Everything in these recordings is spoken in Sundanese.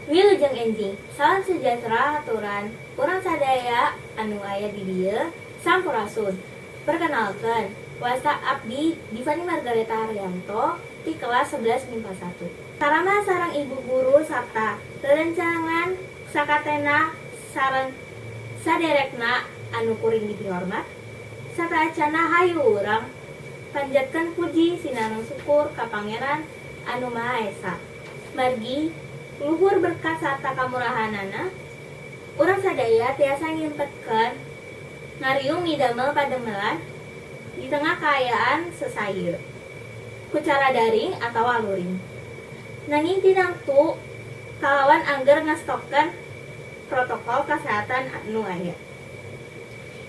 Wilujeng enjing, salam sejahtera haturan urang sadaya anu aya di dieu. Sampurasun. Perkenalkan, wasta abdi Divani Margareta Haryanto di kelas 11 MIPA 1. Sarama sareng ibu guru sarta rerencangan sakatena sareng saderekna anu kuring dipihormat. Sataacana, hayu urang panjatkeun puji sinareng syukur ka Pangeran Anu Maha Esa. Margi luhur berkat sarta kamurahanana, urang sadaya tiasa nyempetkeun ngariung midamel padamelan di tengah kaayaan sesa ieu ku cara daring atau luring. Nanging tinamtu kalawan angger ngestokeun protokol kesehatan anu aya.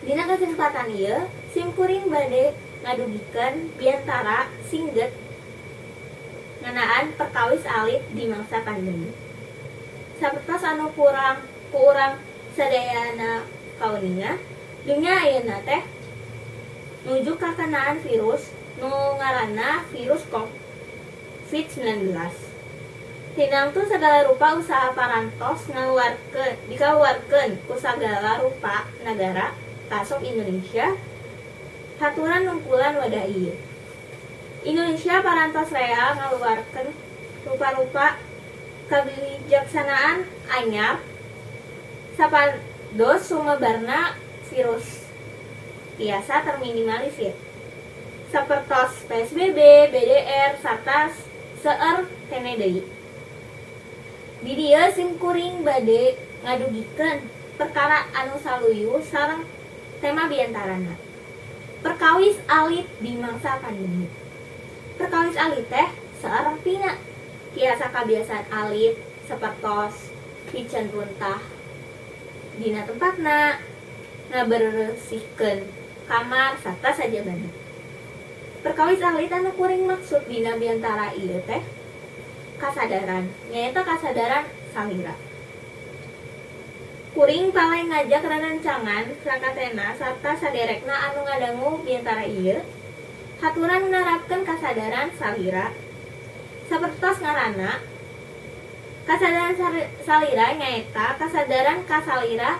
Dina kesempatan ieu, sim kuring bade ngadugikeun biantara singget ngeunaan perkawis alit di mangsa pandemi. Sapertos anu kurang ku urang sadayana kauninga, dunya ayeuna teh nuju kakenaan virus nu ngaranna virus COVID-19. Tinamtu sagala rupa usaha parantos ngaluarkeun dikaluarkeun ku sagala rupa nagara, kaasup Indonesia, haturan nungkulan wadah ieu. Indonesia parantos rea ngaluarkeun rupa-rupa kabijaksanaan anyar supados sumebarna virus tiasa terminimalisir. Sapertos PSBB, BDR, sarta seueur keneh deui. Di dieu sim kuring bade ngadugikeun perkara anu saluyu sareng tema biantarana. Perkawis alit di mangsa pandemi. Perkawis alit teh seueur artina. Tiasa kabiasaan alit sapertos piceun runtah dina tempatna, ngabersihkeun kamar, sarta sajabana. Perkawis alit anu kuring maksud dina biantara ieu teh kasadaran, nyaeta kasadaran salira. Kuring palay ngajak rerencangan sakatena sarta saderekna anu ngadangu biantara ieu haturan nerapkeun kasadaran salira. Sapertos ngaranna, kasadaran salira nyaeta kasadaran ka salira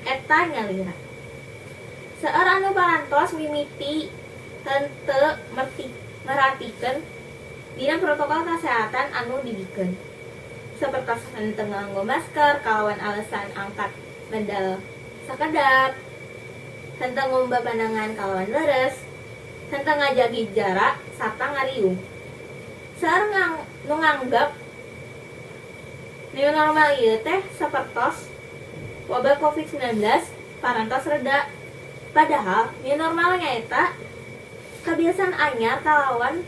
eta nyalira. Seueur anu parantos mimiti henteu merhatikeun dina protokol kesehatan anu dibikeun. Sapertos henteu nganggo masker kalawan alasan angkat medal sakedap, henteu ngumbah panangan kalawan leres, henteu ngajagi jarak sarta ngariung. Seueur nu nganggep new normal ieu teh sapertos wabah COVID-19 parantos reda. Padahal new normal nyaeta kebiasaan anyar kalawan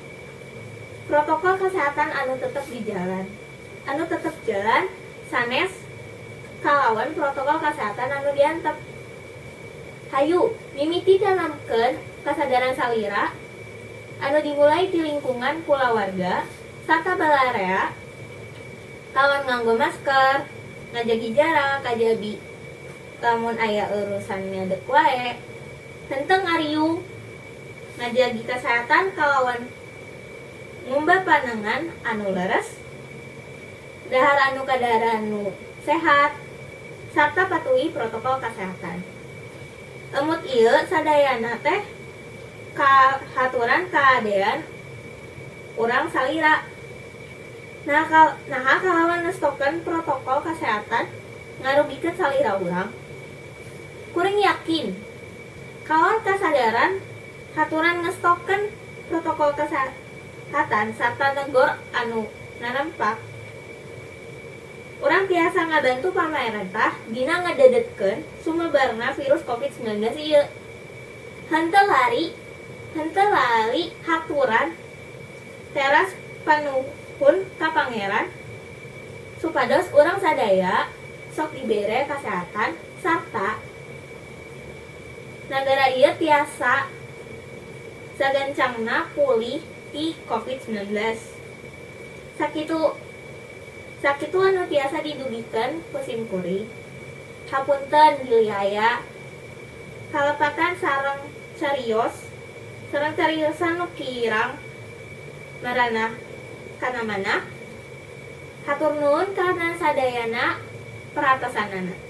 protokol kesehatan anu tetep di jalan. Anu tetep jalan sanes kalawan protokol kesehatan anu diantep. Hayu mimiti tanamkeun kasadaran salira anu dimulai di lingkungan kulawarga sarta balarea kalawan nganggo masker, ngajagi jarak kajabi lamun aya urusan ngadeg wae, henteu ngariung, ngajagi kesehatan kalawan ngumbah panangan anu leres, dahar anu kadaharan nu sehat, sarta patuhi protokol kesehatan. Emut ieu sadayana teh kahaturan kahadean urang salira. Nah, naha kalawan ngestokeun protokol kesehatan ngarugikeun salira urang? Kuring yakin kalawan kasadaran haturan ngestokeun protokol kesehatan sarta negor anu narempak, urang tiasa ngabantu pamarentah dina ngededetkeun sumebarna virus COVID-19 ieu. Henteu lali haturan teras panuhun ka Pangeran supados urang sadaya sok dibere kasehatan sarta nagara ieu tiasa sagancangna pulih ti COVID-19. Sakitu anu tiasa didugikeun ku sim kuring. Hapunten bilih aya kalepatan sareng cariosan nu kirang merenah kana mana. Hatur nuhun kana sadayana perhatosanana.